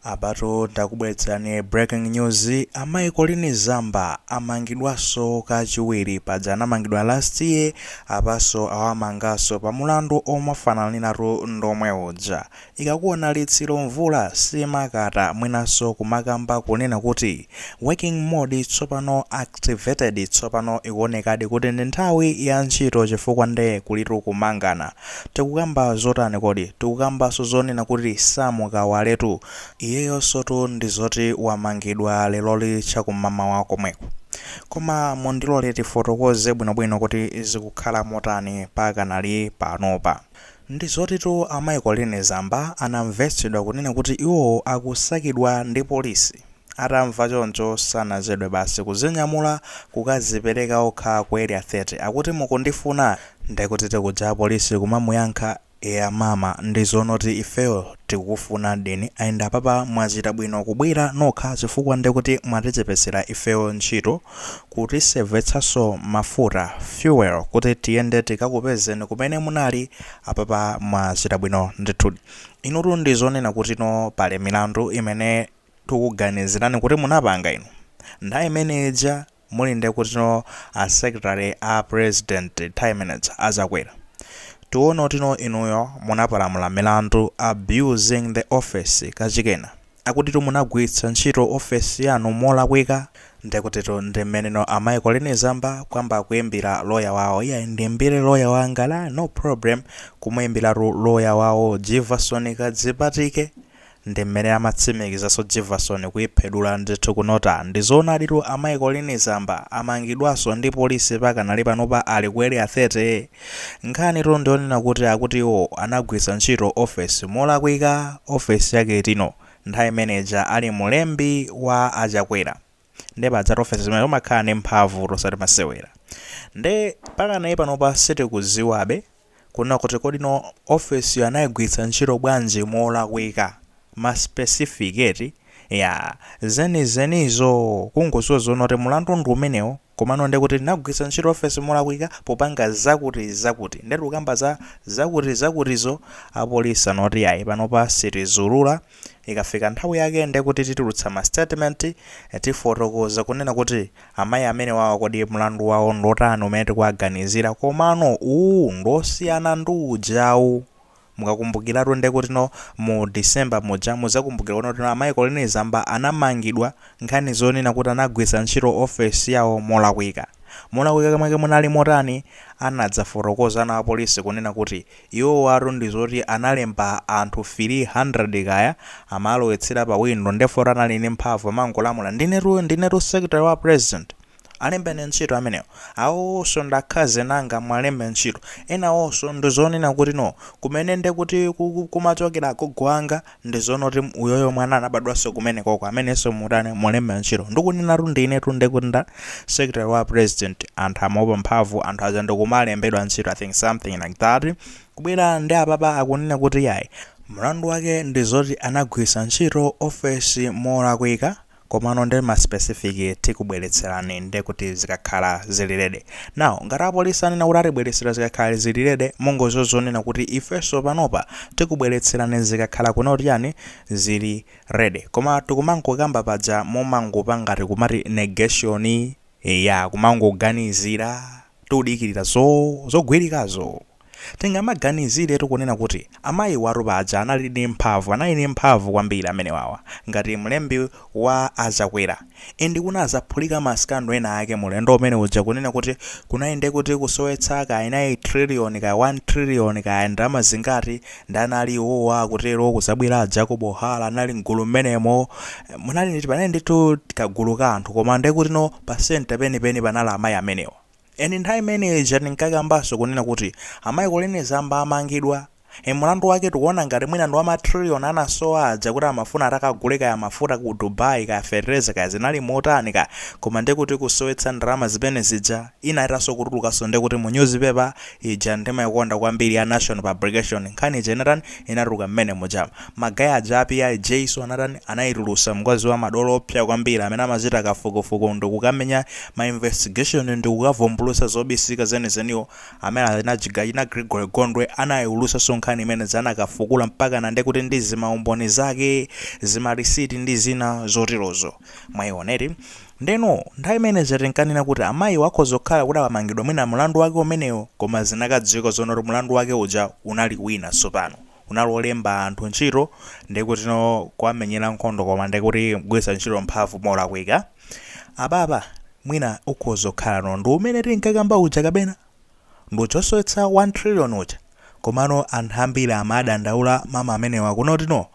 Apatu ndakubweretserani breaking news. Amayi Colleen Zamba amangidwanso kachiwiri. Paja anamangidwa last year, apanso awamanganso pa mulandu omafananiratu ndomwe uja. Ikakuona litsiro mvula simakata, mwinanso kumakamba kunena kuti working mode tsopano activated. Tsopano ikuonekadi kuti ndi nthawi ya ntchito, chifukwa nde kulitu kumangana. Tikukamba zotani kodi? Tikukambanso zonena kuti Sam Kawaletu iyeyonsotu ndi zoti wamangidwa leroli chakum'mamawa komweko. Koma mundilole tifotokoze bwinobwino kuti zikukhala motani pakanali panopa. Ndi zotitu amayi Colleen Zamba anamvetsedwa kunena kuti iwo akusakidwa ndi polisi. Atamva choncho sanachedwe, basi kuzinyamula kukazipereka okha ku Area 30, akuti mukundifuna? Ndekuti tikuja polisi kumamuyankha, "Eya mama, ndi zonoti ifeyo tikukufuna deni ayenda papa. Mwachita bwino kubwera nokha, chifukwa ndekuti mwatichepesera ifeyo ntchito, kutisevetsanso mafuta, fuel, kuti tiyende tikakupezeni kumene munali. Apapa mwachita bwino ndithudi. Inutu ndi zonena kuti no, pali milandu imene tikuganizirani kuti munapanga inu nthawi imeneja muli ndekuti no a secretary a president, nthawi imeneja achakwera. Tiona tino inuyo munapalamula milandu abusing the office kachikena, akuti munagwiritsa ntchito ofesi yanu molakwika." Ndekutitu ndi mmeneno amayi Colleen Zamba kwamba kuyimbira loya wawo. Iye, "Ndimbire loya wanga." La, no problem. Kumuyimbiratu loya wawo Jivason Kadzipatike. Ndi mmene amatsimikizanso Jivason kuyiphedula ndithu kunota ndizoonaditu, amayi Colleen Zamba amangidwanso ndi polisi, pakanali panopa ali ku Area 30. Nkhani tu ndionena kuti akuti iwo anagwiritsa ntchito ofesi molakwika, ofesi yake tino nthawi imeneja ali mulembi wa achakwera. Ndi padzati ofesi zimene umakhala ndi mphamvu tosati masewera. Nde pakanayi panopa sitikuziwabe kuna kuti kodi no ofesi anayigwiritsa ntchito bwanji molakwika, ma specific eti ya zenizenizo, kungoziwa zoona kuti mulandu ndi umenewo. Komano ndi kuti ndinagwiritsa ntchito ofesi molakwika popanga zakuti zakuti, ndetu kukamba za zakuti zakutizo, apolisi anoti ayi, panopa sitizulula. Ikafika nthawi yake ndekuti titulutsa ma statement, tifotokoza kunena kuti amayi amene wawo kodi mlandu wawo ndotani umene tikuwaganizira. Komano uwu ndosiyana ndi ujawu. Mukakumbukiratu ndekuti no mu December muja muzakumbukira kuti no amayi Colleen Zamba anamangidwa nkhani zonena kuti anagwiritsa ntchito ofesi yawo molakwika. Molakwika mwake munali motani? Anadzafotokoza na apolisi kunena kuti iwo watu ndi zoti analemba anthu 300 kaya amalowetsera pa window, ndefo anali ndi mphamvu, amangolamula, "Ndinetu secretary wa president, alembeni ntchito amenewo. Awonso ndakhaze nanga mwalembe ntchito enawonso." Ndizonena kuti no kumene ndekuti kumachokera agogo anga, ndizona kuti uyoyo mwana anabadwanso kumene koko, amenenso mutani, mulembe ntchito. Ndikunenatu ndinetu ndekuti nda secretary wa president. Anthu amaopa mphamvu, anthu aja ndikumalembedwa ntchito, I think something like that. Kubwera ndi apapa akunena kuti yayi, mlandu wake ndi zoti anagwiritsa ntchito ofesi molakwika. Komano ndi ma specific tikubweretserani ndekuti zikakhala zili ready. Now ngati apolisi anena kuti atibweretsera zikakhala zili ready, mungozozonena kuti ifenso panopa tikubweretserani zikakhala kuna kuti yani zili ready. Koma tikumangokamba paja momangopanga tikumati negation ya kumangoganizira, tikudikirira zogwirikazo. Tingamaganizire tikunena kuti amayi watu paja anali ndi mphamvu, anali ndi mphamvu kwambiri amene wawa ngati mlembi wa achakwera. Indi kunazaphulika ma scandal ena ake mulendo umene uja, kunena kuti kunayende kuti kusowetsa kaya inayi trillion kaya 1 trillion kaya ndalama zingati, ndi anali iwowa akutero. Kuzabwera Jacob Hara, anali mgulu mmenemo, munali nditi panali ndithu kagulu ka anthu, koma ndekuti no pa center penipeni panali amayi amenewa. Eni nthawi imeneyi tinkakambanso kunena kuti amayi Colleen Zamba amangidwa, e mulandu wake tikuona ngati mwina ndi wama trillion anasowa aja, kuti amafuna atakagule kaya mafuta ku Dubai, kaya fertilizer, kaya zinali motani kaya, koma ndekuti kusowetsa ndalama zimene zija inayitanso kutulukanso ndekuti mu newspaper ija ndimayikonda kwambiri ya National Publication. Nkhani ija inatani? Inatuluka mmene mujama. Ma guy aja a PIJ so anatani? Anayitulusa. Mkazi wa madolo opsa kwambiri amene amachita kafukufuku ndikukamenya ma investigation ndikukavumbulutsa zobisika zenizeniwo, amene anajiga ina Gregory Gondwe, anayiulusanso. Nkhani imene zanakafukula mpaka na ndekuti ndi zimaumboni zake, zimarisiti ndi zina zoterozo, mwayioneti. Ndeno nthawi imene zatinkanena kuti amayi wakhoza kukhala kuti amangidwa mwina mlandu wake umenewo, koma zinakadziwika zoona kuti mlandu wake uja unali wina. Tsopano unali olemba anthu ntchito, ndikuti no kwamenyera nkhondo, koma ndikuti kugwiritsa ntchito mphamvu molakwika. Apapa mwina ukhoza kukhala no ndi umene tinkakamba uja, kapena ndichosowetsa 1 trillion uja. Komano anthu ambiri amadandaula mama amenewa kunoti no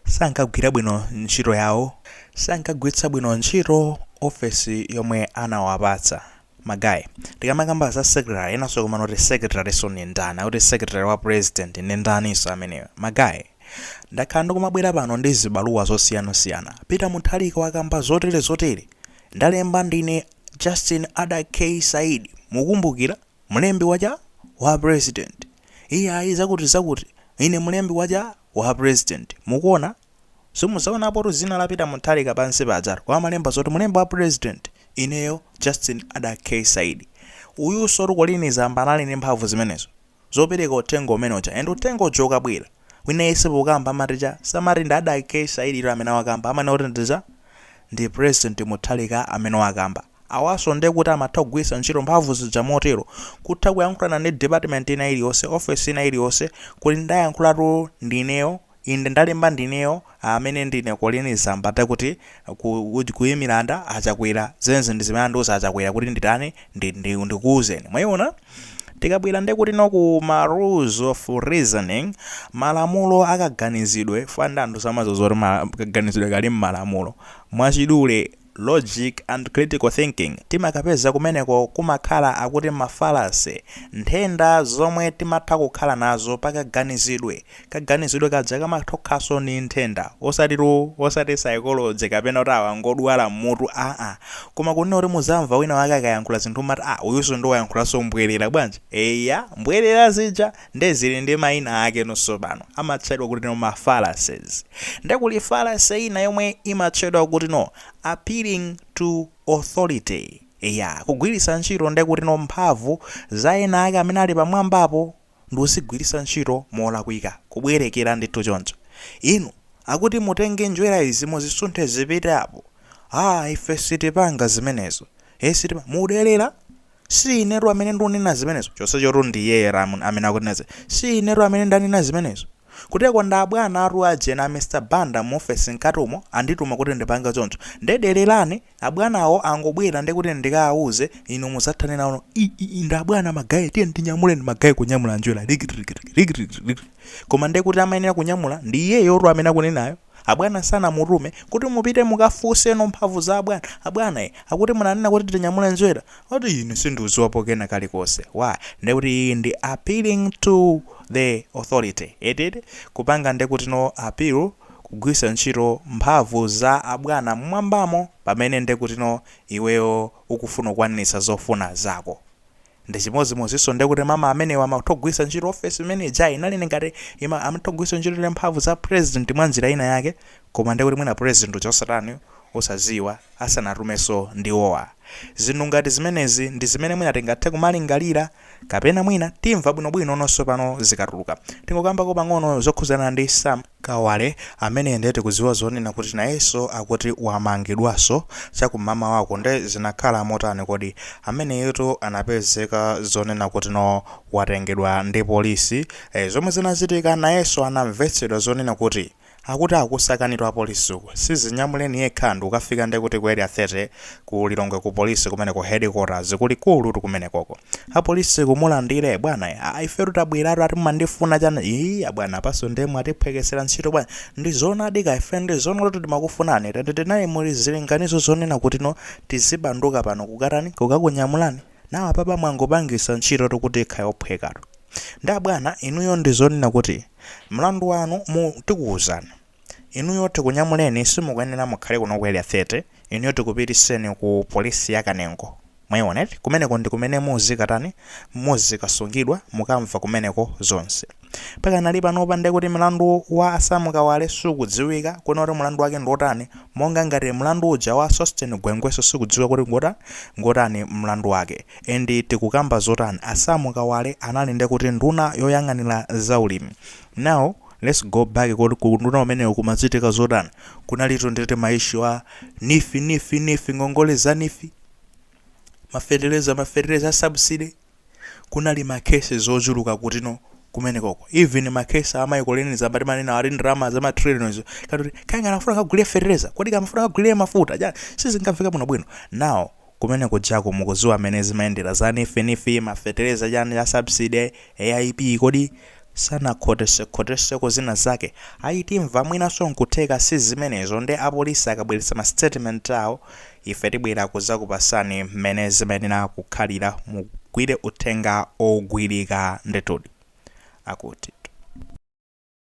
sankagwira bwino ntchito yawo, sankagwiritsa bwino ntchito ofesi yomwe anawapatsa. Ma guys, tikamakamba za secretary enanso, kumanoti secretary so ni ndani? Akuti secretary wa president ni ndaninso ameneyo? Ma guys, ndakhala ndikumabwera pano ndi zibaluwa zosiyanasiyana. Peter Mutharika wakamba zotere zotere, ndalemba ndine Justin Ada K Saidi, mukumbukira, mlembi wacha wa president. Iye ayi, zakuti zakuti, ine mlembi wacha wa president. Mukuona, simuzaonapo zina la Peter Mutharika pansi padzaro, kwa amalemba zoti mlembi wa president ineyo Justin Ada K Saidi. Uyunso Colleen Zamba anali ndi mphamvu zimenezo zopereka uthenga umene uja, and uthenga uja ukabwera, wina yense pokamba amaticha samati ndi Ada K Saidi ilo amene wakamba, amene kuti ndicha ndi President Mutharika amene wakamba. Awaso ndiye kuti amatha kugwiritsa ntchito mphamvu zija motero kutha kuyankhulana ndi department ina iliyonse, office ina iliyonse, kuti ndayankhulatu ndineyo, inde ndalemba ndineyo amene ndine Colleen Zamba, takuti kuyimira anda Achakwera, zenze ndi zimene andiuza Achakwera kuti nditani, ndikuwuzeni. Mwayiona, tikabwera ndi kuti no ku ma rules of reasoning, malamulo akaganizidwe, fanda anthu samazo zoti kaganizidwe kali mmalamulo. Mwachidule, logic and critical thinking, timakapeza kumeneko. Kumakhala akuti ma fallacy, nthenda zomwe timatha kukhala nazo pakaganizidwe. Kaganizidwe kaja kamatha kukhalanso ni nthenda, osati osati psychology kapena kuti awa ngodwala mmutu, aa, koma kunena kuti muzamva wina wake akayankhula zinthu mati, "Ah, uyunso ndi wayankhulanso mbwerera bwanji?" Eya, mbwerera zija ndezili ndi mayina ake nonso pano, amatchedwa kuti no ma fallacies. Ndekuli fallacy ina yomwe imatchedwa kuti no appealing to authority. Eya, kugwiritsa ntchito ndekuti no mphamvu za ena ake amene ali pamwambapo ndi uzigwiritsa ntchito molakwika, kubwerekera ndithu choncho. Inu akuti mutenge njerwa izi muzisunthe zipite apo, ah, ife sitipanga zimenezo, e sitipa muderera, si inetu amene ndikunena zimenezo. Chonsechotu ndiyera amene akunena, si inetu amene ndanena zimenezo, kuteko ndi abwana atu ajena Mr Banda mu ofesi mkatumo andituma kuti ndipange choncho. Ndedererani, abwanawo angobwera ndikuti ndikawauze, inu muzathane nawo. Ndi abwana. Ma guys, tiye tinyamuleni. Ma guys kunyamula njerwa rikirikirikirikirikiri, koma ndekuti amayenera kunyamula ndi iyeyotu amene akunenayo. Abwana sanamutume kuti mupite mukafunseno mphamvu za abwana. Abwana akuti munanena kuti tinyamule njerwa, ati ine sindiuziwapo kena kalikonse wa. Ndekuti iyi ndi appealing to the authority, etete kupanga ndekuti no appeal, kugwiritsa ntchito mphamvu za abwana mmwambamo pamene ndekuti no iweyo ukufuna kukwaniritsa zofuna zako. Ndi chimodzimodzinso ndekuti mama amenewa amatha kugwiritsa ntchito office imene ija inali ngati amatha kugwiritsa ntchito mphamvu za president mwa njira ina yake, koma ndekuti mwina president uja osatani, osaziwa, asanatumenso ndiwowa. Zinthu ngati zimenezi ndi zimene mwina tingathe kumalingalira, kapena mwina timva bwinobwino nonso pano zikatuluka. Tingokambako pang'ono zokhuzana ndi Sam Kawale amene ndiye tikudziwa zonena kuti nayenso akuti wamangidwanso chakumama wako. Nde zinakhala motani kodi? Ameneyotu anapezeka zonena kuti no watengedwa ndi polisi. Zomwe zinachitika, nayenso anamvetsedwa zonena kuti akuti akusakanidwa apolisi uku, sizinyamuleni yekha ndi ukafika ndi kuti ku Area 30 ku Lilongwe, ku polisi kumene, ku headquarters kulikulu kumenekoko. Apolisi kumulandire, "Bwana, ifetu tabweratu, ati mumandifuna chani?" "Ii abwana, paso ndiye mwatiphwekesera ntchito bwana. Ndi zoonadi ka, ife ndi zoona kuti timakufunani, tati tinayi muli zilinganizo zonena kuti no tizibanduka pano kukatani, kukakunyamulani nawa, papa mwangopangisa ntchito tikuti ikha yophwekatu. Ndi abwana inuyo ndi zonena kuti mlandu wanu mu tikuwuzani inuyo, tikunyamuleni, simukuyenera mukhale kuno ku Area 30, inuyo tikupitiseni ku polisi ya Kanengo." Mwayiona eti? Kumeneko ndi kumene muzikatani, muzikasungidwa, mukamva kumeneko zonse. Pakanali panopa ndekuti mlandu wa a Sam Kawale sukudziwika kuna kuti mlandu wake ndiotani, monga ngati mlandu uja wa Sosten Gwengweso sukudziwika kuti ngotani mlandu wake. And tikukamba zotani? A Sam Kawale anali ndekuti nduna yoyang'anira zaulimi. Now let's go back kuti ku nduna umenewo kumachitika zotani. Kunalitu nditi ma issue a NEEF, NEEF, NEEF, ngongole za NEEF, mafetereza, mafetereza subsidy. Kunali ma cases ochuluka kutino kumenekoko. Even ma case a mayi Colleen Zamba, timanena ali ndalama za ma trillions, katuti kaya anafuna kagulire fetereza, kodi kamafuna kagulire mafuta ja, sizinkamveka bwinobwino. Now kumene kujako mukuziwa amene zimayendera za NEEF, NEEF, mafetereza, chani ya subsidy, AIP, kodi sanakhotesekhoteseko zina zake? Ayitimva mwinanso nkutheka si zimenezo. Ndi apolisi akabweretsa ma statement awo, ife tibwera kuzakupasani mmene zimayenera kukhalira, mugwire uthenga ogwirika nditudi akuti.